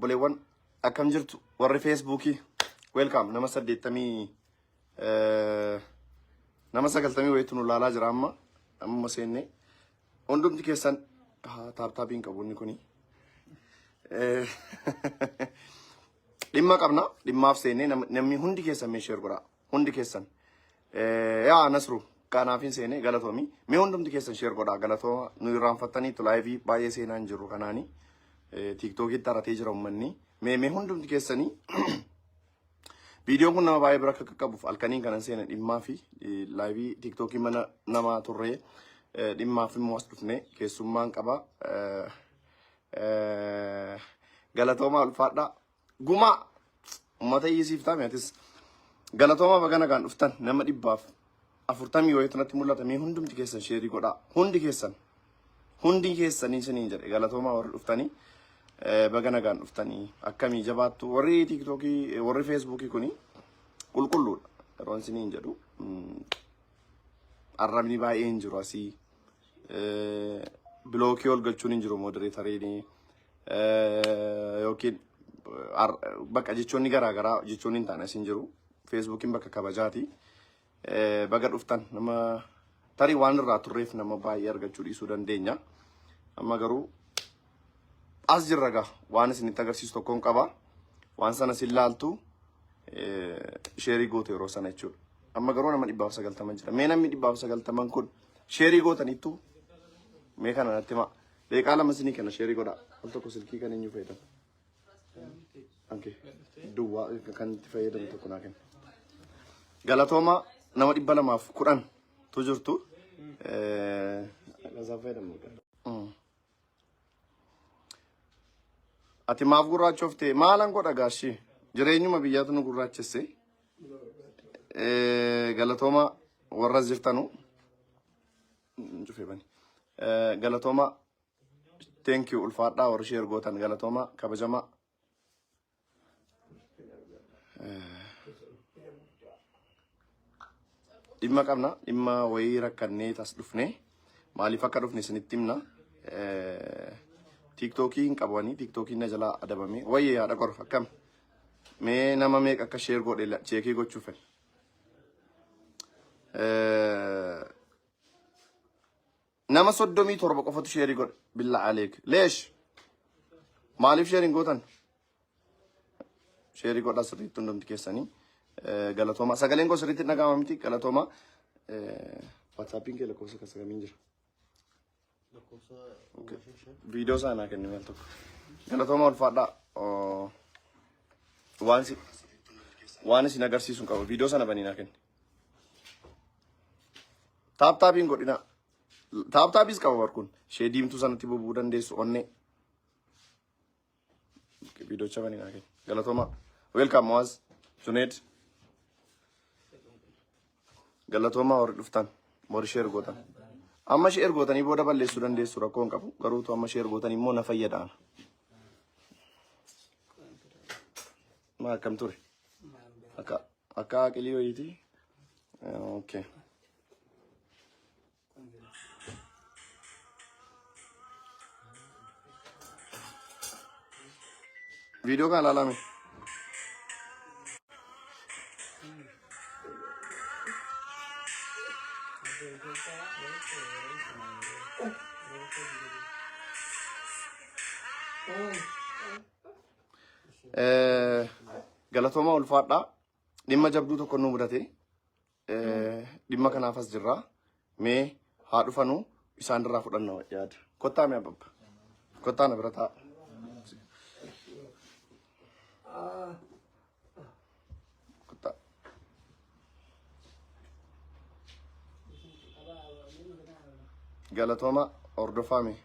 Obboleewwan akkam jirtu warri Feesbuukii welcome nama saddeettamii nama sagaltamii wayiitu nu laalaa jira amma amma seennee hundumti keessan taaptaappii hin qabu inni kuni. Dhimma qabna dhimmaaf seennee namni hundi keessan mee share godhaa hundi keessan. Yaa Nasru kanaaf hin seene galatoomi mee hundumti keessan share godhaa galatooma nu irraanfattaniitu laayivii baay'ee seenaa hin jirru kanaani tiiktookitti haratee jira uummanni mee mee hundumti keessanii Viidiyoon kun nama baay'ee bira akka qaqqabuuf halkaniin kanan seene dhimmaa fi laayivii tiiktookii mana namaa turree dhimmaaf immoo as dhufne keessummaan qaba. Galatoomaa ulfaadhaa. Gumaa uummata iyyisiif taame atis galatoomaa baga nagaan dhuftan nama 140 wayiitu natti mul'ata mee hundumti keessan sheerii godhaa hundi keessan. Hundi keessanii isiniin jedhe galatoomaa warri dhuftanii baga nagaan dhuftanii akkamii jabaattu warri tiiktookii warri feesbuukii kuni qulqulluudha yeroon isiniin jedhu arrabni baay'ee hin jiru asii bilookii ol galchuun hin jiru modereetariin yookiin bakka jechoonni garaagaraa jechoonni hin taane as hin jiru feesbuukiin bakka kabajaati. Baga dhuftan nama tarii waan irraa turreef nama baay'ee argachuu dhiisuu dandeenya. Amma garuu as jirra gaa waan isinitti agarsiisu tokkoon qaba. Waan sana sin laaltu sheerii gootu yeroo sana jechuudha. Amma garuu nama 190 jira. Mee namni 190 kun sheerii gootaniittu mee kana natti himaa. Daqiiqaa 2 isinii kenna sheerii godhaa. Al tokko silkii kan eenyu fayyadamu? Okay. Duwwaa kan itti fayyadamu tokko naa kenna. Galatooma nama 210 tu jirtu. Isaan fayyadamu. Ati maaf gurraachofte? Maalan godha gaashii? Jireenyuma biyyaatu nu gurraachesse. Galatooma warra as jirtanu. Cufee bani. Galatooma Thank you ulfaadhaa warri share gootan galatooma kabajamaa. Dhimma qabna dhimma wayii rakkannee tas dhufne maaliif akka dhufne isinitti himna. Tiiktookii hin qabanii tiiktookiin na jalaa adabame wayyee haadha qor akkam mee nama meeqa akka share godhe cheekii gochuu fedhe. Nama 37 qofatu sheerii godhe. Billa aleek. Leesh. Maaliif sheerii hin gootan? Sheerii godhaa sirriitti hundumti keessanii. Galatooma. Sagaleen koo sirriitti dhaga'ama miti. Galatooma. WhatsAppiin kee lakkoofsa kan sagamiin jira. Viidiyoo isaa naa kenni al tokko. Galatooma ulfaadhaa. Waan si waan isin agarsiisu hin qabu. Viidiyoo sana banii naa kenni. Taap taapiin godhina. Taap taapiis qaba bar kun. Ishee diimtuu sanatti bubuu dandeessu onnee. Viidiyoocha banii naa kenni. Galatooma. Welcome Moaz. Junaid. Galatoomaa warri dhuftan. Warri share gootan. Amma share gootanii booda balleessuu dandeessu rakkoo hin qabu. Garuu utuu amma share gootanii immoo na fayyada. Maa akkam ture? Akka Akka aqilii wayiiti. Okay. Viidiyoo kana ilaalame. Galatooma ulfaadhaa. Dhimma jabduu tokko nu mudate. Dhimma kanaaf as jirra. Mee haa dhufanu isaan irraa fudhanna yaada. Kottaa mee abbabba. Kottaa na bira taa'a. Kottaa. Galatooma hordofaa mee.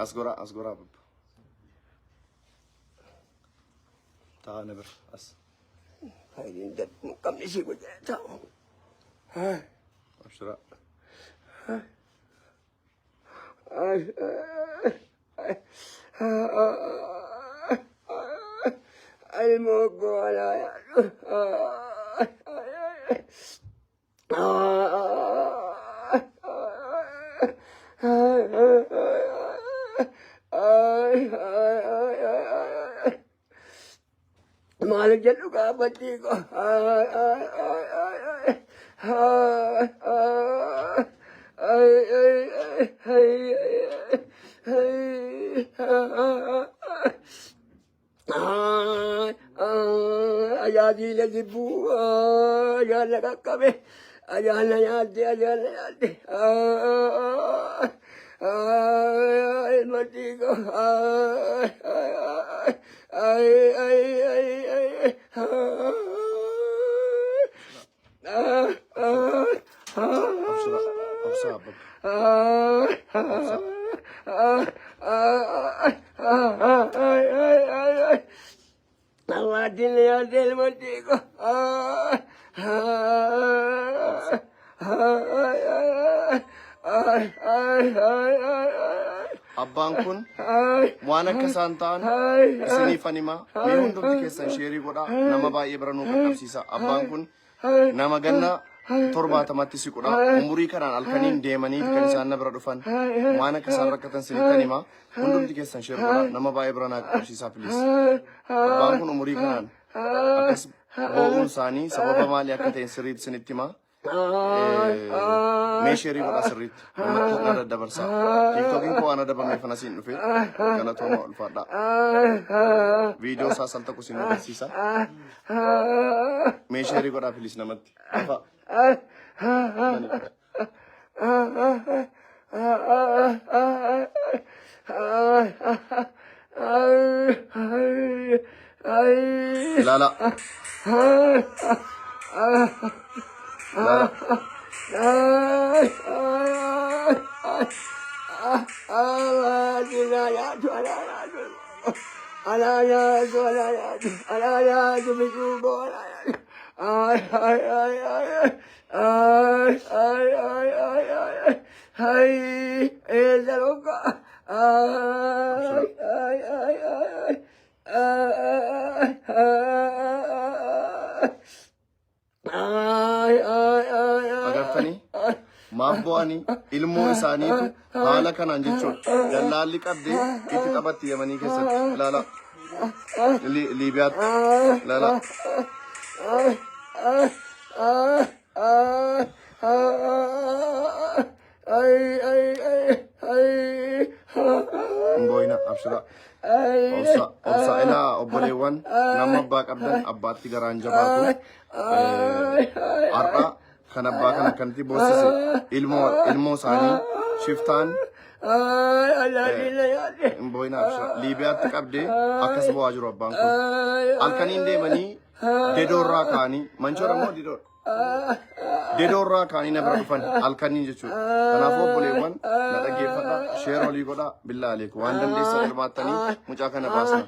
As goraa as goraa babba. Taa'aa na bira as. Qabni ishee godhee taa'u. Abshiraa. Ilmoo goolaa yaadu. Maal jedhu gaafadhii ko. Ajaajila jibbuu ajaa'ila qaqqabe ajaa'ila nyaadde ajaa'ila nyaadde ilma dhiiga. Obsa, obsa abbabba. Obsa. Abbaan kun waan akka isaan ta'an isiniifan himaa. Mee hundumti keessan sheerii godhaa nama baay'ee bira nuu qaqqabsiisa. Abbaan kun nama ganna 70tti siqudha. Umurii kanaan halkaniin deemanii kan isaan na bira dhufan waan akka isaan rakkatan isinittan hima. Hundumti keessan sheer godhaa nama baay'ee bira naa qaqqabsiisaa please. Abbaan kun umurii kanaan akkas boo'uun isaanii sababa maalii akka ta'e sirriitti isinitti hima. Mee sheerii godhaa sirriitti namatti na daddabarsaa. Tiiktookiin koo waan adabameef asiin dhufe galatooma ulfaadhaa. Viidiyoo isaa sal tokko isin agarsiisa. Mee sheerii godhaa please namatti. Afa. Nani. Ilaala. Ilaala. Agartanii maaf bo'anii ilmoo isaaniitu haala kanaan jechuudha. Dallaalli qabdee itti taphatti Yamanii keessatti. Ilaala. Liibiyaatti. Ilaala. Hin boo'ina abshira. Obsa obsa ilaa obboleewwan nama abbaa qabdan abbaatti garaan jabaatu. Har'a kan abbaa kan akkanatti boossise ilmoo ilmoo isaanii shiftaan hin boo'ina abshira. Liibiyaatti qabdee akkas bo'aa jiru abbaan kun. Halkaniin deemanii dedoorraa ka'anii manchoodha moo didoodha? Dedoorraa ka'anii na bira dhufan halkaniin jechuudha. Kanaafuu obboleewwan na dhaggeeffadha, sheer olii godha, billaa aleeku. Waan dandeessan hirmaattanii mucaa kana baasna.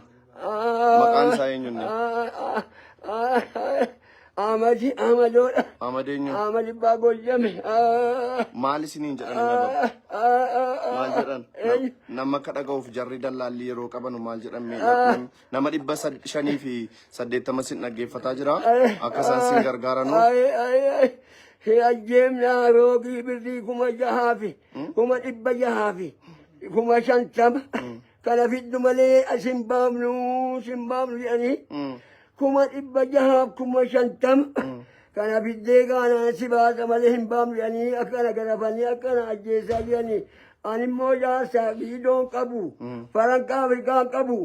Maqaan isaa eenyunni? Ahmadi Ahmadoodha. Ahmad eenyu? Ahmad Abbaa Goljame. Maal isiniin jedhan hin dhagahu? Maal jedhan? Nama akka dhaga'uuf jarri dallaalli yeroo qabanu maal jedhan mee nama 580 sin dhaggeeffataa jira. Akka isaan sin gargaaranu. Ajjeemnaa roogii birrii 6,000 fi 650,000 kana fiddu malee as hin baafnu sin baafnu jedhanii 650,000 kana fiddee gaanaan si baasa malee hin baafnu jedhanii akkana garafanii akkana ajjeesaa jiranii. Ani immoo jaarsa viidoon qabu farankaa Afrikaan qabu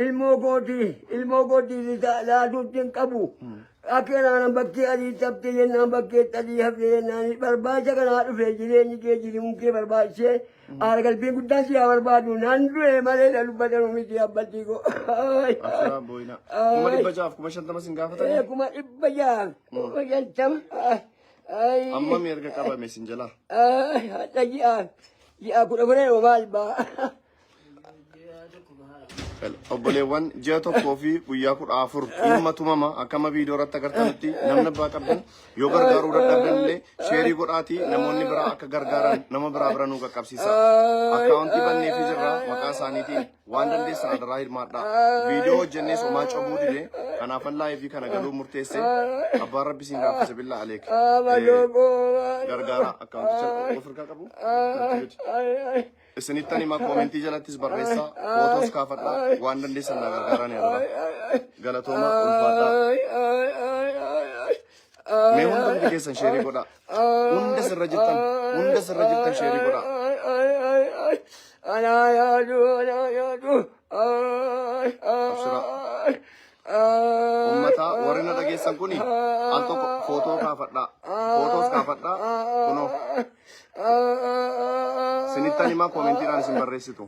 ilmoo kootii ilmoo kootii laatuutti hin qabu. Akka kanaan bakkee adii taphte jennaan bakkee adii hafte jennaan barbaacha kanaa dhufe jireenyi kee jiruun kee barbaachisee aara galfiin guddaan si haa barbaadu nan du'e malee na dubbatanu miti abbattii koo. Abshiraa booyina. 650,000 sin gaafatanii? 650,000. Amma erga qabame sin jalaa. Hadha ji'a 14 maal ba'a. Obboleewwan, ji'a 1 fi guyyaa 14 dhimma tumama. Akkama viidiyoo irratti agartanitti, namni abbaa qabdan yoo gargaaruu dadhabdan illee share godhaatii namoonni biraa akka gargaaran nama biraa bira nuu qaqqabsiisa. Akkaawuntii banneefii jirra maqaa isaaniitiin. Waan dandeessan adaraa hirmaadhaa. Viidiyoo hojjennees homaa cabuu dide. Kanaafan live kana galuu murteesse. Abbaan rabbi siin gaaffise, billaa aleek. Gargaara, akkaawunticha of harkaa qabu. Isinittan hima, comment jalattis barreessaa, footoos kaafadhaa, waan dandeessan naa gargaaraan yaadara. Galatooma, ulfaadhaa. Mee hundumti keessan share godhaa. Hunda sirra jirtan, hunda sirra jirtan share godhaa. Anaa yaadu, anaa yaadu. Abshira. Ummata warri na dhageessan kuni al tokko footoo kaafadhaa. Footoos kaafadhaa. Kunoo. Isinittan himaa, koomentiidhaan isin barreessitu.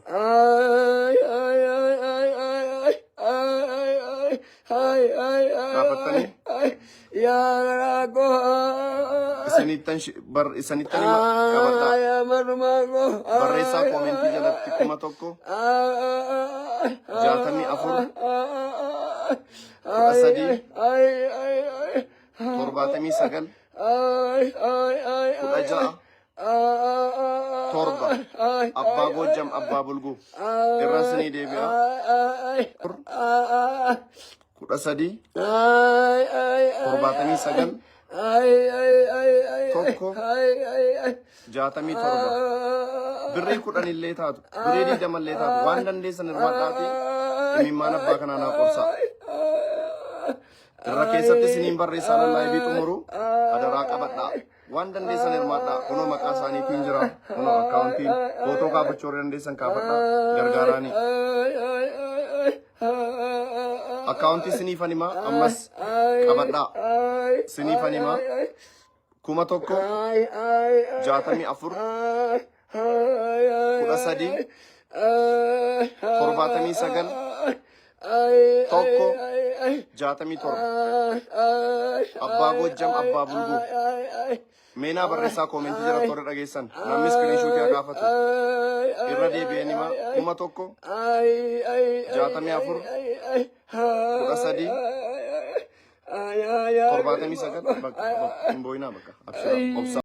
Kaafattanii? Yaa garaa koo. Isinittan hima, qabadhaa. Yaa marrumaa koo. Barreessaa comment jalatti 1000 64 13 79 16 7, Abbaa Goojjam Abbaa Bulguu. Irra isinii deebi'a. 13 79 1 67. Birrii 10 illee taatu, birrii 20 illee taatu, waan dandeessan hirmaadhaatii imimmaan abbaa kanaa naa qorsaa. Irra keessatti isiniin barreessaa, nan live xumuru, adaraa qabadhaa. Waan dandeessan hirmaadhaa. Kunoo maqaa isaaniitiin jira. Kunoo akkaawuntiin, footoo kaafachuu warri dandeessan kaafadhaa gargaaraanii. Akkaawuntii isiniifan himaa, ammas qabadhaa. Isiniifan himaa, 1000 64 13 79 1 67, Abbaa Goojjam Abbaa Bulguu. Meenaa barreessaa comment jala warri dhageessan, namni screenshot haa gaafatu. Irra deebi'een himaa, 1000 64 13 79. Bakka hin boo'inaa, bakka, abshira, obsa.